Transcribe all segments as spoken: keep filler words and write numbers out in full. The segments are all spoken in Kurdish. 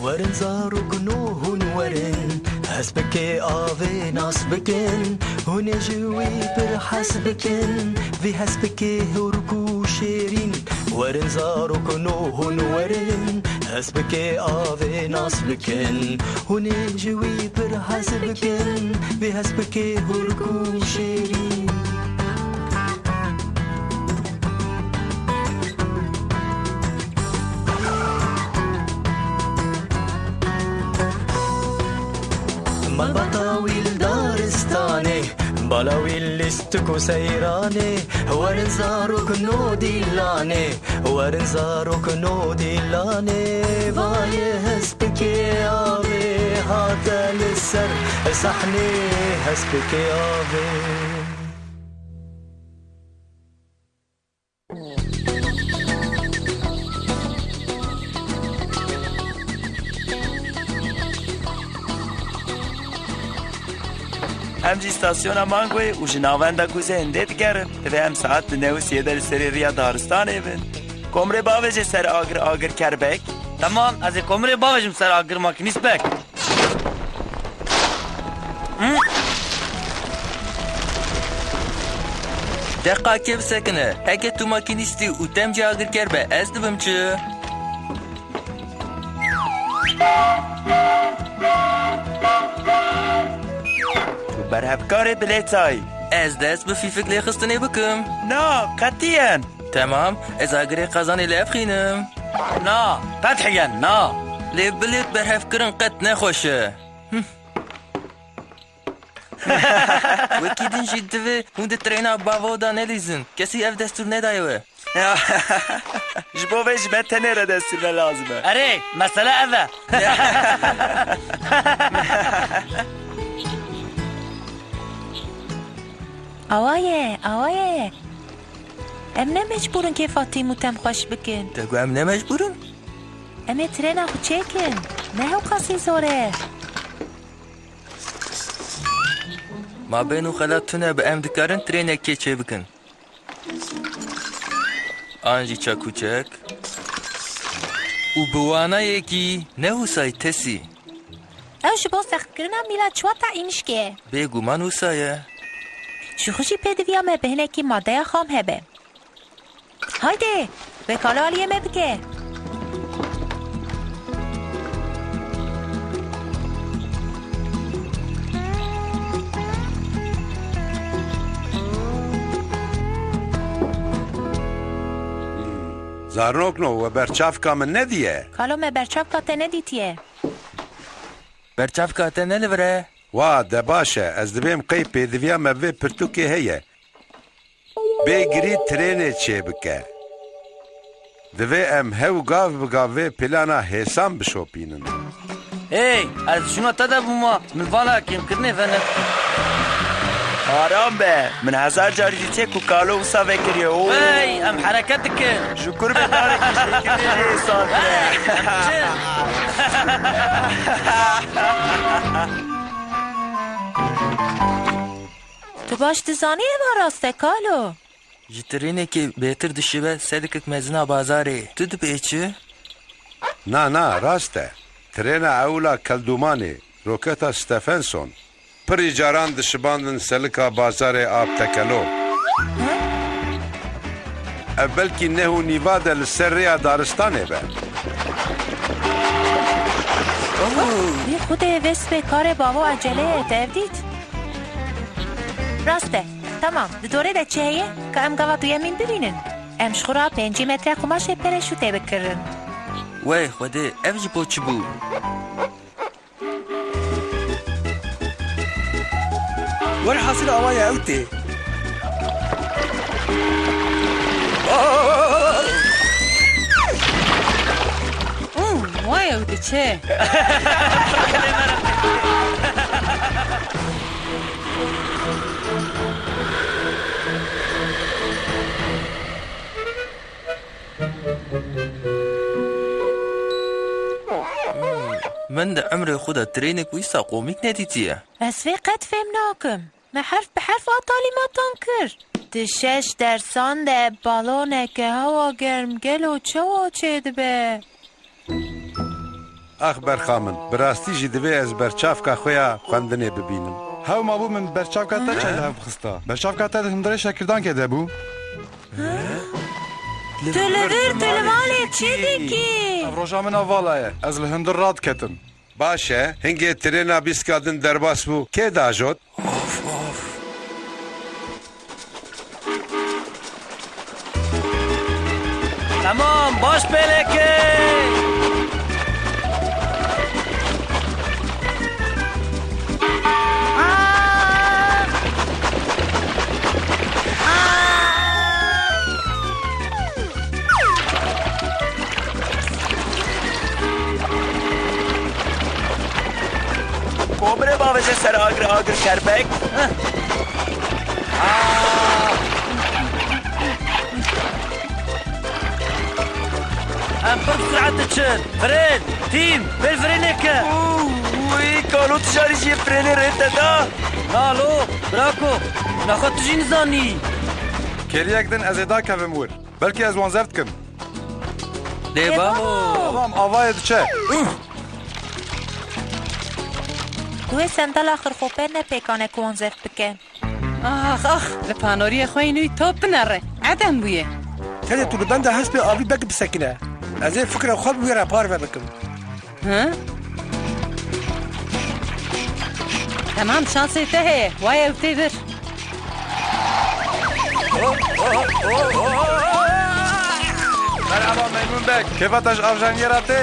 Werin zarokno hûn werin, hespikê avê nas bikin, hûn ê ji wî pir hez bikin, vî hespikê hûrk û şêrîn. Werin zarokno hûn werin, hespikê avê nas bikin, hûn ê ji wî pir hez bikin, vî hespikê hûrk û şêrîn. Malbata wî li daristanê, bala wî lîstik û seyranê, werin zarok no dîlanê, werin zarok no dîlanê, vayê hespikê avê hate li ser sahnê, hespikê avê. Em jî stasyona Mangoyê û ji navenda Guzê Hindê digerin. Divê em saet di neh û siyê de li serê riya daristanê bin. Komrê bavêje ser agir agir kerbek. Temam, ez ê komrê bavêjim ser agir makînîst bek. Deqakê bisekine. Heke tu makînîstî û temcî agirker be, ez dibim çi? Tu berhevkarê bilêtayî. Ez dest bi fîfik lêxistinê bikim. Na, qetiyen. Temam, ez agirê qezanê levxînim. Na, qetiyen, na. Lê bilêt berhevkirin qet nexweş e. Wekî din jî divê hûn di trêna bavo de nelîzin. Kesî ev destûr nedaye we. Ji bo vê ji me tenê re destûr me lazim e. Erê, mesele ev e. Awa ye, awa ye. Em ne mecbûr in kêfa tîm û tem xweş bikin. Te got em ne mecbûr in? Em ê trêna xwe çêkin. Ne hewqasî zor e. Ma bên û xelat tune bi em dikarin trênekê çêbikin. An jî çekûçek. Û bi wanayekî ne wisa ye Tesî. Ew ji bo sextkirina mîla çiwata îmişkê ye. Bêguman wisa ye. Ji xwe jî pêdiviya me bi hinekî madeya xam hebe. Haydi, wê kalo aliyê me bike. Zarokno, we berçavka min nediye. Kalo me berçavka te nedîtiye. Berçavka te ne li vir e? Wa, de baş e, ez dibêm qey pêdiviya me vê pirtûkê heye. Bê girî trênê çêbike. Divê em hew gav bi gav vê plana hêsan bişopînin. Hey, ez şûna te de bûma, min vala kêmkirinê venir. Aram be, min hezar carî dîtiye ku kalo wisa vekiriye. Oo. Hey, em hereket dikin. Ji kurbê darekî jêkirî jî hêsantir e. Hey, em diçin. Tu baş dizanî eva rast e, kalo. Ji trênekê bêtir dişibe selikek mezina bazarê. Tu dibê çi? Na, na, rast e. Trêna ewla Keldûmanê, roketa Stephenson. Pirî caran dişibandin selika bazarê Aptekelo. Ev belkî neh û nîva de li ser rêya daristanê be. Wî xwedê vê sibê karê bavo ecele ye, te ev dît? Rast e. Temam. Di dorê de çi heye? Ka em gava duyemîn bibînin. Em ji xwe re pêncî metre qumaşê pereşûtê bikirin. Wey xwedê, ev ji bo çi bû? Werhasil awa ye ew tê. Û, waya ew diçe. Min di emrê xwe de trênek wisa qomîk nedîtiye. Ez vê qet fêm nakim. Me herf bi herf a talîmatan kir. Di şeş dersan de baloneke hewa germ gelo çawa çêdibe? Ax berxa min, bi rastî jî divê ez berçavka xwe ya xwendinê bibînim. Hew mabû min berçavka te çay li hev bixista. Berçavka te di hundirê şekirdankê de bû. Tu li vir, tu li malê çi dikî? Ev roja min a vala ye. Ez li hundir radiketim. Baş e, hingê trêna bîstka din derbas bû, kê diajot? Of, of. Tamam, baş pêleke. Komirê bavêje ser agir, agir kerbek. Heh. Aa! Em pir bi sur'et diçin. Firên, Tîm, vê firênê ke. Wî, Kalo, tu jarî jî firênê rê te da? Na lo, birako, naxwe tu jî nizanî. Kêliyek din ez ê dakevim wir. Belkî ez wan zeft kim. Lê babo. Tamam, avayê diçe. Uf! Tu wê sendala xirxopê ne pêkane ku wan zeft bike. Ax, ax, li panoriyê xwe yî nû top binere. Edem bûye. Tenê tu li benda hespê avî bek bisekine. Ez ê fikra xwe bi wê re parve bikim. Hı? Temam, şansê te heye. Waya ew tê vir. Merhaba Meymun Beg, kêfa te ji avjaniyê re tê?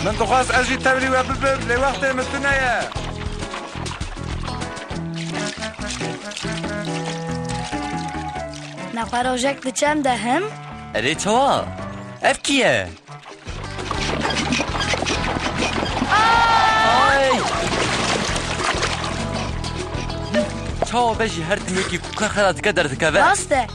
Min dixwest ez jî tevlî we bibim, lê wextê min tune ye. Nexwe rojek diçem de him? Erê çawa? Ev kî ye? Ay! Çawa be jî her timekî ku kar xera dike derdikeve? Rast e.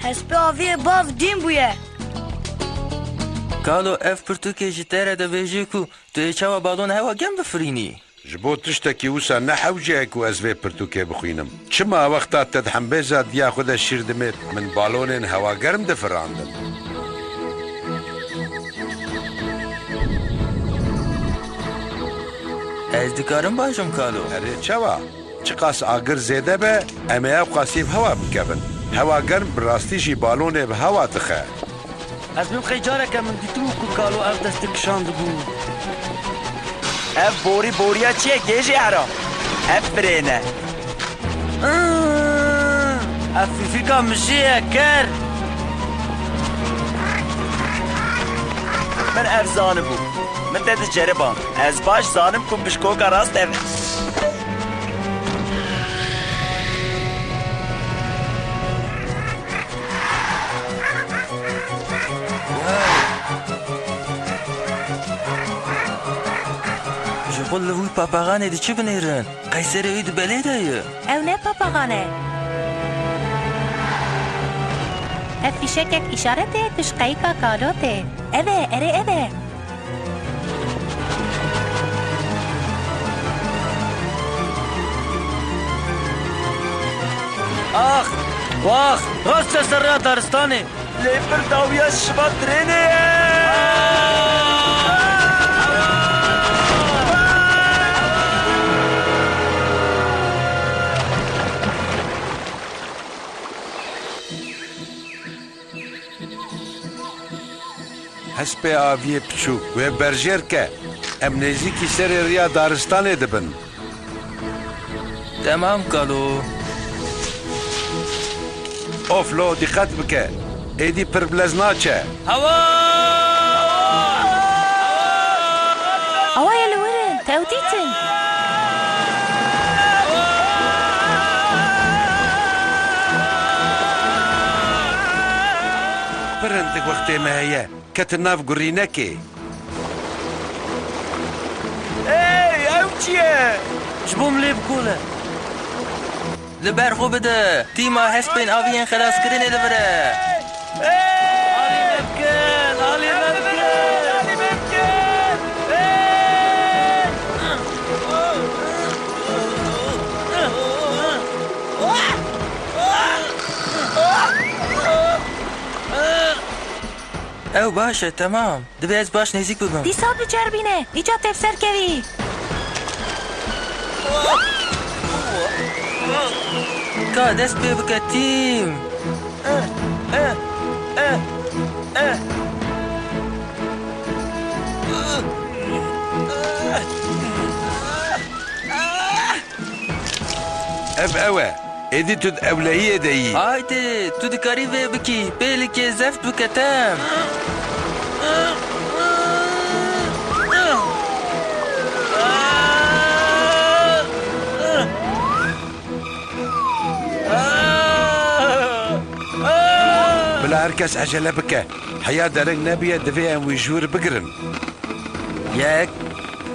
Hespê aviyê bav dîn bûye. Kalo, ev pirtûkê ji te re dibêje ku tu ê çawa balon hewa germ bifirînî. Ji bo tiştekî wisa ne hewce ye ku ez vê pirtûkê bixwînim. Çima wexta te di hembêza diya xwe de şîr dimêt, min balonên hewagerm difirandin? Ez dikarim bajim, Kalo. Erê çawa? Çiqas agir zêde be, em ê ew qasî bi hewa bikevin. Hewagerm bi rastî jî balonê bi hewa dixe. Ez bim qey careke min dîtibû ku Kalo ev destê kişandibû. Ev borî boriya çi ye? Gêjê era. Ev firên e. Ev fîfîka mijê ye, ker. Min ev zanibû. Min te diceriband. Ez baş zanim ku pişkoka rast ev e. Ji xwe li wî papaxanê diçe binêrin. Qey serê wî di belê de ye. Ew ne papaxan e. Ev fîşekek îşaret e ku ji qeyika Kalo tê. Ev e, erê ev e. Ax! Wax! Rast e ser rêya daristanê! Lê pir dawiya şiva trênê ye! Hespê aviyê piçûk, wê berjêr ke. Em nêzîkî serê riya daristanê dibin. Temam Kalo. Of lo, dîqet bike. Êdî pir bi lez naçe. Hewa! Awayê li wir in, te ew dîtin? Pir hindik wextê me heye. Ketin nav gurînekê. Ey, ew çi ye? Ji bo min lê bikole. Li ber xwe bide. Tîma hespên avî yên xelaskirinê li vir e. Alî me bikin, alî me bikin. Ew Baş e, temam. Divê ez baş nêzîk bibim. Dîsa biceribîne. Îca tê bi ser kevî. Ka dest pê bike, Tim. Ev ew e. Êdî tu di ewlehiyê de yî. Haydi, tu dikarî vê bikî. Pêlikê zeft bike, Tim. Bila her kes ecele bike. Heya dereng nebiye, divê em wî ji wir bigirin. Yek,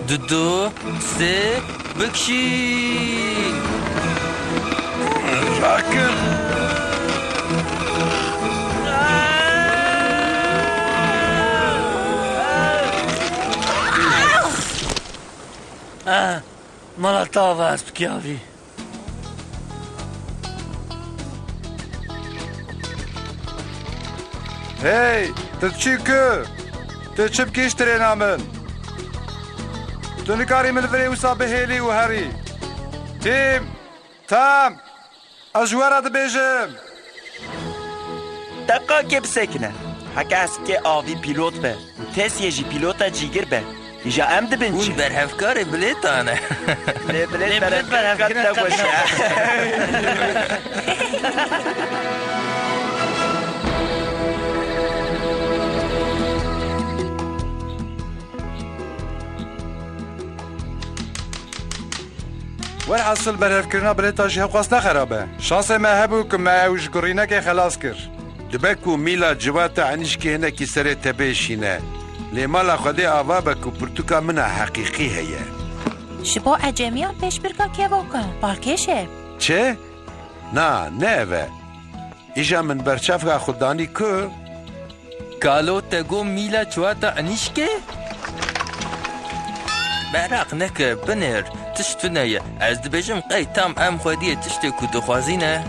didu, sê, bikişîn! Rakin! Ah, mala te ava ez bikî avî. Hey, tu diçî ku? Tu çi bikî ji trêna min? Tu nikarî min li virê wisa bihêlî û herî. Tim, Tam, ez ji we re dibêjim. Deqakê bisekine. Heke ez bikê avî pîlot be û Tesiyê jî pîlota cîgir be, îja em dibin çi? Hûn berhevkarê bilêta ne. Lê bilêt Lê bilêt berhevkirin berhevkirin qet ne xweş e. Werhasil berhevkirina bilêta jî hewqas ne xerab e. Şansê me hebû ku me ew ji gurînekê xelas kir. Dibe ku mîla civata enîşkê hinekî serê tepê şîne. Lê mala Xwedê ava be ku pirtûka min a heqîqî heye. Ji bo ecemiyan pêşbirka kevokan, balkêş e. Çi? Na, ne ev e. Îja min berçavka xwe danî ku? Kalo te got mîla çiwata enîşkê? Meraq neke, binêr, tişt tune ye. Ez dibêjim qey tam em xwediyê tiştê ku dixwazî ne.